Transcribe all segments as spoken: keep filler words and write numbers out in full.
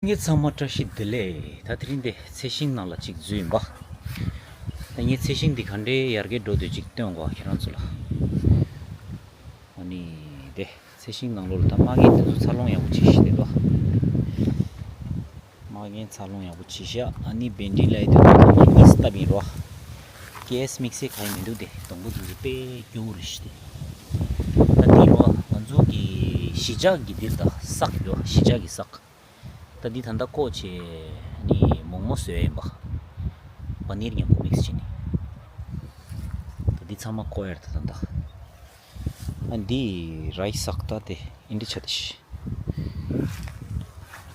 ངེད་ཚང་མ་བཀྲ་ཤིས་བདེ་ལེགས། ད་དེ་རིང་འདི་ཚལ་ཤིང་ནང་ལ་ཅིག་འཛུལ་ཡིན་པ། ད་ངས་ཚལ་ཤིང་འདི་ག་འདྲའི་ཡར་རྒྱས་འགྲོ་འདུག་ཅིག་སྟོན་དགོས་ཁྱེད་རང་ཚོ་ལ། ཨ་ནི་དེ་ཚལ་ཤིང་ནང་ལོགས་ལ་ད་མ་རྒན་དེ་ཚོ་འཚར་ལོངས་ཡག་པོ་བྱེད་ཤི་དེ་ལོ། མ་རྒན་འཚར་ལོངས་ཡག་པོ་བྱེད་ཤག་ཨ་ནི་བེན་ཌི་ལའི་དེ་ཚོ་ད་མ་རྒན་སྟབས་ཡིན་རོ། ཀེ་ཨེས་དམིགས་བསལ་ག་ཡི་མི་འདུག་དེ་སྡོང་པོ་དེ་ཚོ་དཔེ་སྐྱོ་བོ་རེད་ཤི་དེ། ད་དེ་རོ་ང་ཚོ་གི་གཞིས་ཆགས་ཀྱི་འདིར་ད་སག་ཡོད། གཞིས་ཆགས་ཀྱི་སག་ད་འདི་ད་ལྟ་བཀོག་བྱས་ནི་མོག་མོག་བཟོས་ཡིན་པ། པ་ནིར་མཉམ་པོ་མིག་སི་བྱས་ནི། ད་འདི་ཚང་མ་བཀོག་ཡར་ད་ད་ལྟ། ཨ་འདི་རའི་སག་ད་དེ་ཨིན་འདི་ཆ་དེ་ཤི།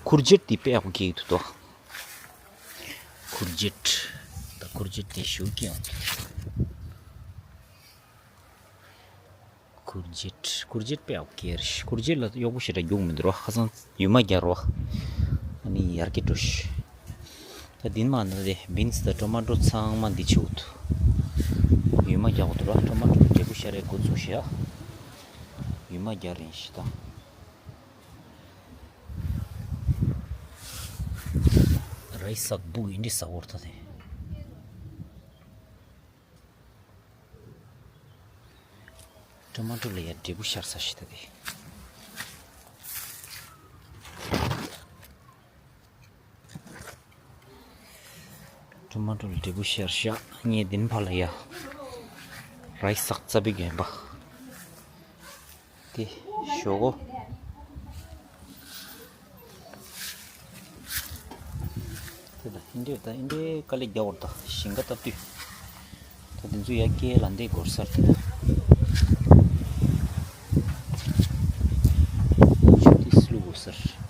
ཁུར་ཇེད་འདི་དཔེ་ཡག་པོ་སྐྱེ་གི་འདུག་དོ། ཁུར་ཇེད། ད་ཁུར་ཇེད་དེ་ཞུ་གི་ཡོང་། ཁུར་ཇེད། ཁུར་ཇེད་དཔེ་ཡག་པོ་སྐྱེ་རེད། ཁུར་ཇེད་ལ་གཡོག་པོ་ཞེ་དྲག་རྒྱུག་མི་འདུག་རོ། ཁ་སང་ཡུལ་མ་རྒྱག་རོ། ཨ་ནི་ཡར་གྱི་འགྲོ་ཤི། ད་འདིན་མ་ན་རེ་བིན་སི་དང་ཊོ་མ་ཊོ་ཚང་མ་འདི་བྱེད་འུ་ཐུ། ཡུལ་མ་རྒྱག་འུ་ཐུ་རོ། ཊོ་མ་ཊོ་འབྲས་བུ་ཤར་རེ་འགོ་ཚུགས་ཤི་ཡ། ཡུལ་མ་རྒྱག་རེད་ཤི་ད། རའི་སག་སྦུག་ཡིན་འདི་ཟ་བོར་ད་དེ། ཊོ་མ་ཊོ་ལ་ཡ་འབྲས་བུ་ཤར་ས་ཞིག་ད་དེ། ཊོ་མ་ཊོ་ལ་འབྲས་བུ་ཤར་ཤག་ངས་འདིན་ཕ་ལ་ཡ། རའི་སག་རྩ་བའི་རྒན་པ། དེ་ཞོག་གོ། དེ་ད་ཨིན་འདྲེ་ད་ཨིན་འདྲེ་དཀའ་ལས་རྒྱག་བར་ད་ཞིང་ཁ་བཏབ་དུས། ད་དེ་ཚོ་ཡ་སྐྱེལ་ལ་འདེད་དགོས་སར་དེ་ད། ཆུ་དེ་སླུ་དགོས་སར།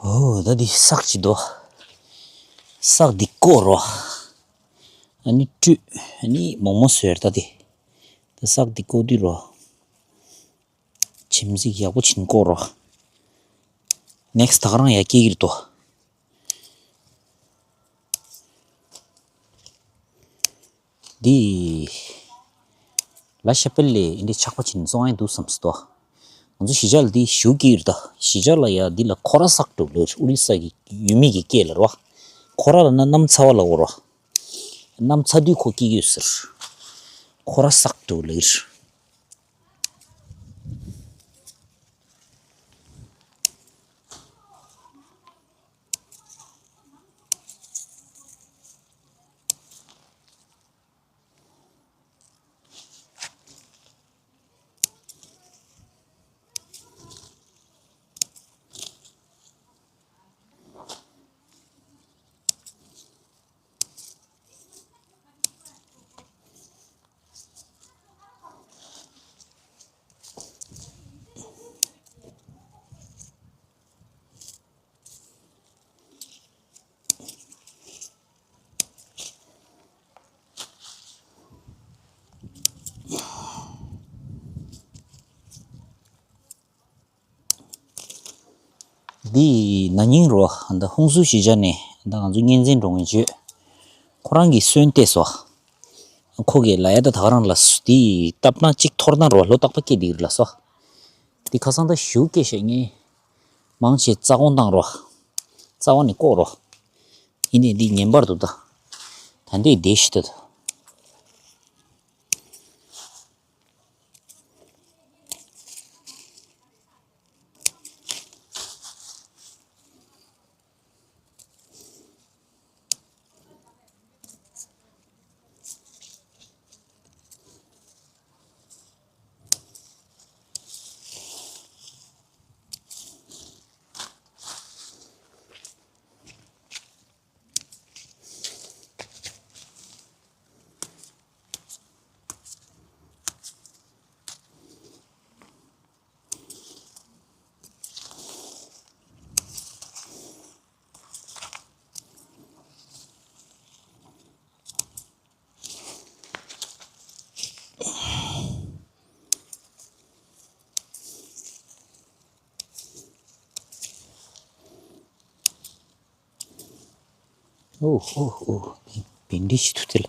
ཨོ་ད་འདི་སག་ཅིག་འདུག་སག་འདི་བཀོག་རོ། ཨ་ནི་བཀྲུས། ཨ་ནི་མོག་མོག་བཟོས་ད་འདི། ད་སག་འདི་བཀོག་དུས་རོ། ཁྱིམ་གཟིག་ཡག་པོ་བྱིན་བཀོག་རོ། ནེག་སི་ད་ག་རང་ཡ་སྐྱེ་གི་རེད་དོ། འདི། ལ་ཤ་པེལ་ལས་འདི་ཆག་པ་ཕྱིན་སོང་ཨེ་འདུག་བསམ་སོང་། ང་ཚོ་གཞིས་ཆགས་ལ་འདི་ཞུ་གི་ཡོད་ད། གཞིས་ཆགས་ལ་ཡ་འདི་ལ་ཁོ་ར་སག་འགྲོ་ལོ། ཨོ་རི་ས་གི་ཡུལ་མི་གི་སྐད་ལ་རོ། ཁོ་ར་ལ་ན་གནམ་ཚ་བ་ལ་འོ་རོ། གནམ་ཚ་དུས་ཁོ་སྐྱེ་གི་ཡོད་ཟེར། ཁོ་ར་སག་འགྲོ་ལོ། འདི་ན་ནིང་རོ། ད་ཧུན་སུར་གཞིས་ཆགས་ནས་ད་ང་ཚོ་གཉེན་ཚན་འགྲོ་མཁན་བརྗོད། ཁོ་རང་གིས་སོན་བལྟས་སོ། ཁོ་གིས་ལ་ཡ་ད་ད་ག་རང་ལ་འདི་བཏབ་ན་གཅིག་འཐོར་ན་རོ་ལོ་རྟག་པ་སྐྱེ་འདི་རེད་ལ་སོ། འདི་ཁ་སང་ད་ཞུ་སྐྱེ་ཤེས་ངེས། མང་ཆེ་རྩ་གོང་བཏང་རོ། རྩ་བ་ནས་བཀོག་རོ། ཡིན་ནས་འདི་ངན་པར་འདུག་ད། ད་འདི་བདེ་ཤི་ད་ད། ཨོ་ཧོ་ཧོ། བེན་ཌེ་ཇི་ཐུག་ཐལ།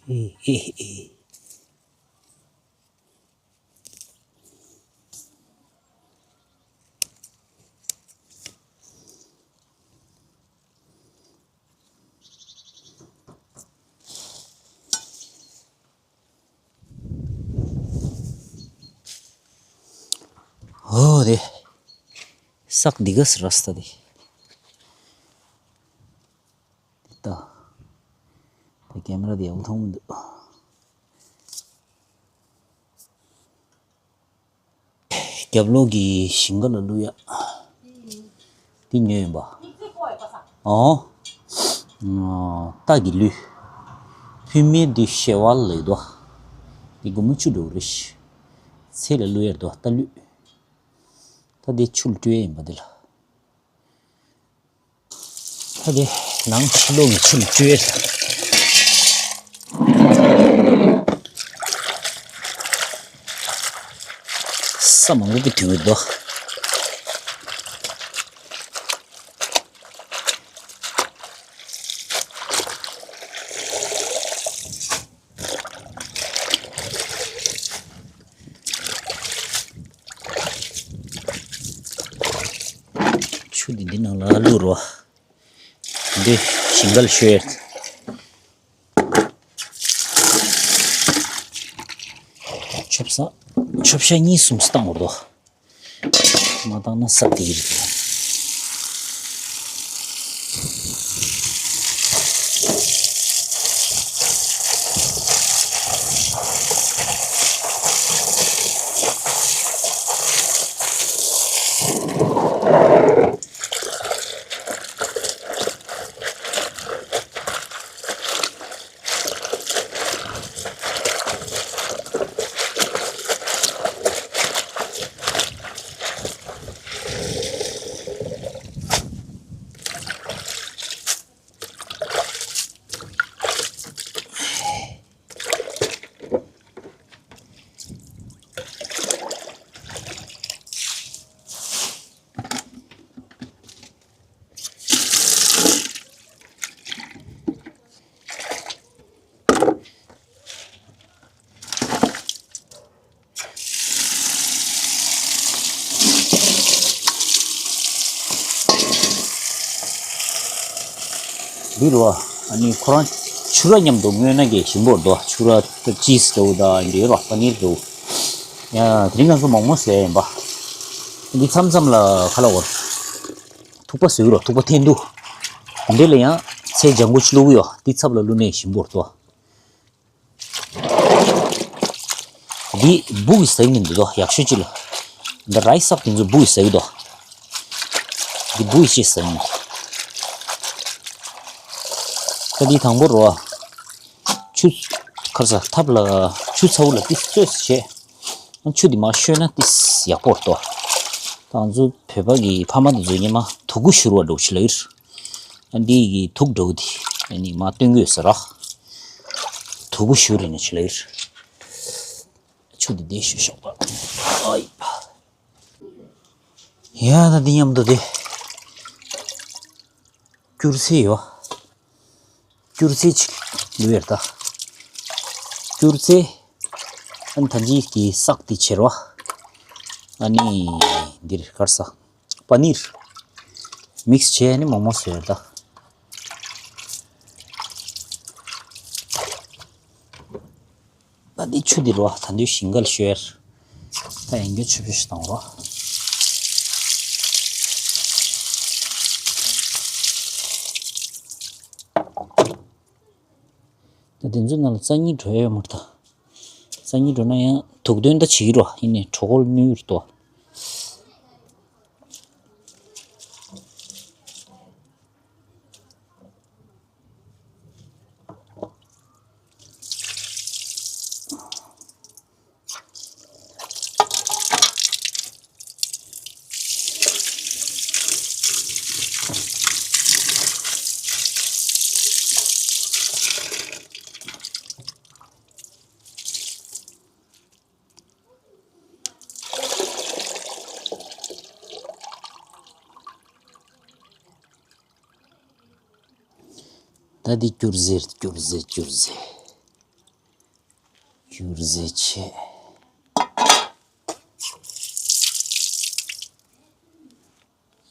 ཨེ་ཨེ་ཨེ། ཨོ་དེ། སག་འདི་ག་སི་ར་སྟ་དེ། དེ་ལྟ། དེ་ཀེམ་ར་དེ་ཡག་པོ་མཐོང་མི་འདུག་རྒྱབ་ལོགས་ཀྱི་ཞིང་ཁ་ལ་བླུག་ཡ། འདི་ཉོས་ཡིན་པ། ཨོ། རྟ་གི་ལུས། ཕུད་མེད་དུ་ཤེ་བ་ལས་དོ། དེ་སྒོར་མོ་བཅུ་འགྲོ་རེད། ཚེ་ལ་བླུག་ཡར་དོ་ད་བླུག་ད་དེ་ཆུ་ལ་བཀྲུ་ཡས་ཡིན་པ་འདི་ལ། ད་དེ་ནང་ཕྱི་ལོགས་ཀྱི་ཆུ་ལ་བཀྲུ་ཡས། ས་མང་པོ་གི་དུས་འདུག་ཆུ་འདི་འདི་ནང་ལ་བླུག་རོགས། འདི་ཞིང་ཁ་ལ་བཤོས། ཆོབ་ས་ཆོབ་ཤ་གཉིས་གསུམ་བཏང་བར་དོ། མ་བཏང་ན་སྲབ་དེ་ཡིན། འདི་རུ་ཨ་ནི་ཁོ་རང་ཆུ་ར་མཉམ་དུ་བརྔོས་ན་གི་ཞིམ་པོ་འདུག་ཆུ་ར་ཅིས་འདྲ་བོ་དང་འདི་ར་པ་ནིར་འདྲ་བོ། ཡ་དེ་རིང་ང་ཚོ་མོག་མོག་བཟོས་ཡིན་པ། འདི་མཚམས་མཚམས་ལ་ཁ་ལ་བོར། ཐུག་པ་བཟོས་རོགས། ཐུག་པ་འཐེན་དུ། འདི་ལ་ཡང་ཚལ་ལྗང་གུ་ཅིག་བླུགས་ཡོད། འདི་ཚབ་ལ་བླུགས་ནས་ཞིམ་པོ་འདུག་འདི་སྦུག་གི་ཟ་གི་མི་འདུག་དོ་ཡག་ཤོས་ཅིག་ལ། འདི་རའི་སག་དེ་ཚོ་སྦུག་གི་ཟ་གི་འདུག་འདི་སྦུག་གི་ཅིག་ཟ་གི་མི་འདུག་ད་འདི་དང་པོ་རོ། ཆུ་ཁར་ས་ཐབ་ལ་ཆུ་ཚ་བོ་ལ་ཏིས་ཚོས་བྱས། ཆུ་འདི་མ་བཤོས་ན་ཏིས་ཡག་པོ་འདུག་ད་ང་ཚོ་བོད་པ་གི་ཕ་མ་དེ་ཚོ་ཉི་མ་དུག་གུ་བཞུར་བ་འདྲ་བོ་ཞིག་ལ་ཡིར། ཨ་འདི་གི་དུག་འདྲ་བོ་དེ་ཨ་ནི་མ་སྟོན་དགོས་ཟེར་ར། དུག་གུ་བཞུར་རེ་ནས་ཆུ་ལ་ཡིར། ཆུ་འདི་བདེ་ཤོས་ཤོག་པ། ཨའི། ཡ་ད་འདི་མཉམ་དུ་དེ། སྐྱུར་རྩི་ཡོད། སྐྱུར་རྩི་ཅིག་ལུས་ཡར་ད། སྐྱུར་རྩི། ཨ་ནི་ད་འདི་གི་སག་དེ་ཕྱེ་རོ། ཨ་ནི་འདིར་གར་ས། པ་ནིར། མིག་སི་བྱས་ནི་མོག་མོག་བཟོས་ད། ད་འདི་ཆུ་འདི་རོ་ད་འདི་ཞིང་ཁ་ལ་བཤོས། ད་ཡང་རྒྱུ་ཆུ་བེ་ཞིག་བཏང་རོ། ད་དེ་ཚོའི་ནང་ལ་རྩ་སྙིགས་འགྲོ་ཡ་ཡོད་མ་རེད་ད། རྩ་སྙིགས་འགྲོ་ན་ཡང་དུག་འདོན་ད་བྱེད་ཀྱི་རོ་ཡིན་ནའི་གྲོད་ཁོག་ལ་གནོད་ཀྱི་རེད་དོ། ད་འདི་སྐྱུར་རྩི་སྐྱུར་རྩི་སྐྱུར་རྩི། སྐྱུར་རྩི་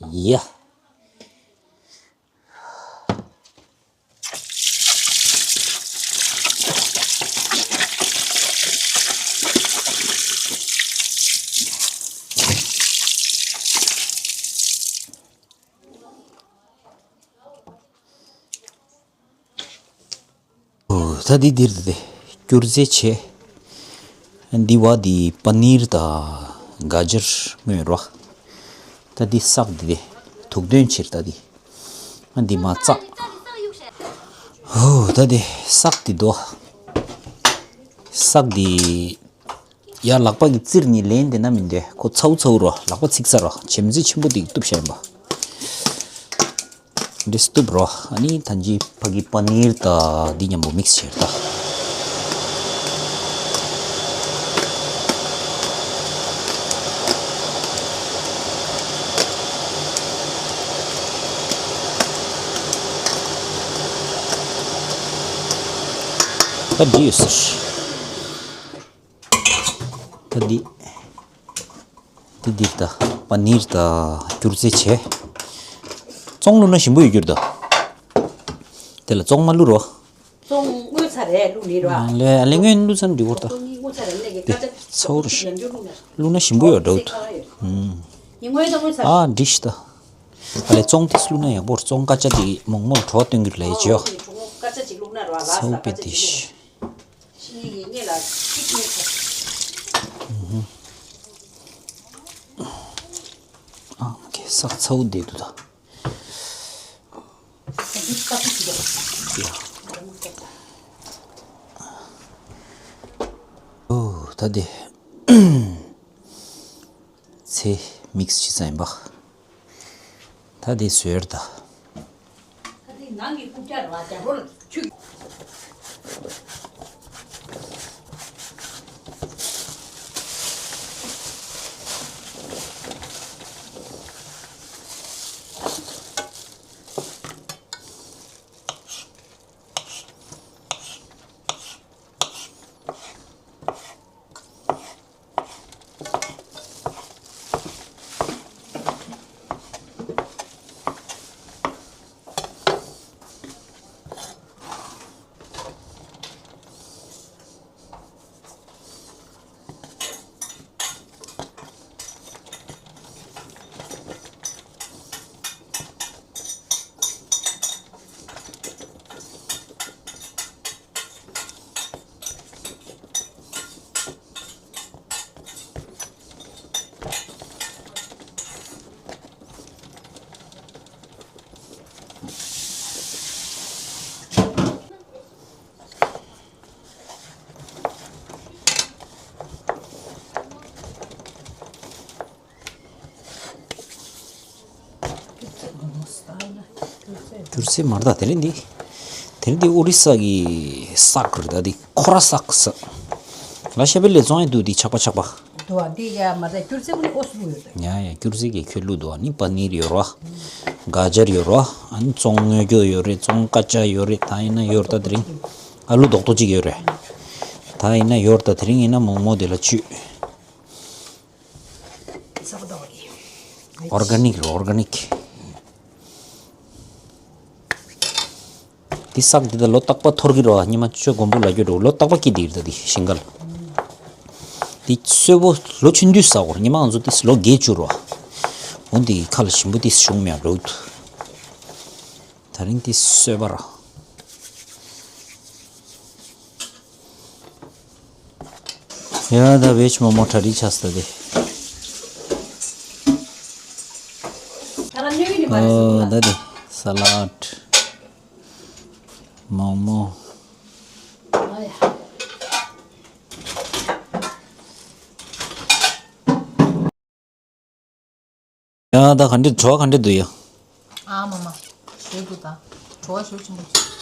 བྱས། ཡ། ཨོ། ད་འདི་འདིར་དེ་སྐྱུར་རྩི་བྱས། འདི་བ་འདི་པ་ནིར་དང་ག་ཇར་མངོན་རོ། ད་འདི་སག་འདི་དེ་དུག་འདོན་ཕྱིར་ད་འདི། འདི་མ་བཙག་ཧོ། ད་དེ་སག་དེ་དོ། སག་དེ་ཡ་ལག་པ་གི་རྩིར་ནི་ལན་དེ་ན་མིན་དེ་ཁོ་ཚའུ་ཚའུ་རོ། ལག་པ་ཚིག་ས་རོ། ཆེམ་ཟི་ཆེན་པོ་དེ་གཏུབ་བྱ་ཡིན་པ། འདི་གཏུབ་རོ། ཨ་ནི་ད་ཅི་ཕ་གི་པ་ནིར་ད་འདི་མཉམ་པོ་མིག་སི་བྱེད་ད། ད་འདི་ཡོད་ཟེར། ད་འདི། དེ་འདིར་ད་པ་ནིར་ད་སྐྱུར་རྩི་བྱས། བཙོང་བླུགས་ན་ཞིམ་པོ་ཡོད་རྒྱུར་ད། དེ་ལ་བཙོང་མ་བླུགས་རོ། བཙོང་བླུགས་ཚར་རེད་བླུགས་ནི་རོ། ཨ་ལས་ཨ་ལས་སྔོན་བླུགས་ཚར་འགྲིག་གོ་ད། བཙོང་གཉིས་བླུགས་ཚར་རེད་ནས་ཀྱི་དེ་ཀ་ཆ་ཚ་བོ་རེད། ཡང་བསྐྱར་བླུགས་ན། བླུགས་ན་ཞིམ་པོ་ཡོད་འགྲོ་ད། ཨུམ། ཉིན་ངོའི་ད་བླུགས་ཚར། ཨ་འགྲིག་ཤི་ད། ཨ་ལས་བཙོང་དེ་བླུགས་ན་ཡག་པོ་རེད། བཙོང་ཀ་ཆ་དེ་མོག་མོག་བྲོ་བ་སྟོན་གྱི་རེད་ལས་བྱེད་ཡོ། ཀ་ཆ་ཅིག་བླུགས་ན་རོ་ལ་ཚ་བོ་ས་པེ་ཀ་ཆ་དེ་ཅིག་བླུགས་ཤི། ཕྱི་ཉིན་ཡིན་ངེས་ལ་གཅིག་ཉིན་ཚོ། ཨ་ཁེ་སག་ཚའུ་བསྡད་འདུག་ད། ཡ། ཨོ་ད་དེ་ཚེ་མིག་སི་ཅི་ཙམ་ཡིན་པ། ད་དེ་བཟོས་ར་ད། ད་དེ་ནང་གི་རྐུབ་བཀྱག་ར་རྒྱ་བོ་ལ་ཆུ། སྐྱུར་རྩི་མར་ད་དེ་རིང་འདི། དེ་རིང་འདི་ཨོ་རི་ས་གི་སག་རེད་ད་འདི་ཁོ་ར་སག་ས། ང་ཤ་པེ་ལས་བཙོང་ཡ་འདུག་འདི་ཆག་པ་ཆག་པ། འདུག་ཨ་འདི་ཡ་མ་ད་སྐྱུར་རྩི་ཀུན་ནི་ཨོ་སུ་ཡོད་ད། ཡ་ཡ་སྐྱུར་རྩི་གི་ཁྱོད་བླུགས་འདུག་ཨ་ནི་པ་ནིར་ཡོད་རོ། ག་ཇར་ཡོད་རོ། ཨ་ནི་བཙོང་དངོས་རྒྱུ་ཡོད་རེད། བཙོང་ཀ་ཅ་ཡོད་རེད། ད་ཡིན་ན་ཡོད་ད་དེ་རིང་། ཨ་ལུ་རྡོག་རྡོག་ཅིག་ཡོད་རེད། ད་ཡིན་ན་ཡོད་ད་དེ་རིང་ཡིན་ན་མོག་མོག་དེ་ལ་བཅུད། ཨོར་ག་ནིག་རེད་ཨོར་ག་ནིག། འདི་སག་འདི་ད་ལོ་རྟག་པ་འཐོར་གི་རེད་བ། ཉི་མ་བཅུ་དགོན་པོ་ལ་རྒྱུ་འགྲོ་ལོ་རྟག་པ་སྐྱིད་འདི་རེད་ད་འདི་ཞིང་ཁ་ལ། འདི་སོས་པོ་ལོ་ཆུང་དུས་ཟ་གོ་རེད། ཉི་མ་ང་ཚོ་འདི་ལོ་བརྒྱད་ཅུ་རེད་བ། འོ་འདི་ཁ་ལ་ཞིམ་པོ་འདི་བྱུང་མེད་འགྲོ། ད་རིང་འདི་སོས་པ་ར། ཡ་ད་བེཇ་མོག་མོག་གྲ་སྒྲིག་ཆགས་སོང་ད་དེ། ཨོ་ད་དེ་ས་ལད། མོག་མོག། ཡ་ད་ག་འདྲ་བྲོ་བ་ག་འདྲ་འདུག་ཡ། ཨ་མ་མ། ཞོ་འདུག་ད། བྲོ་བ་ཞོ་ཆེན་པོ།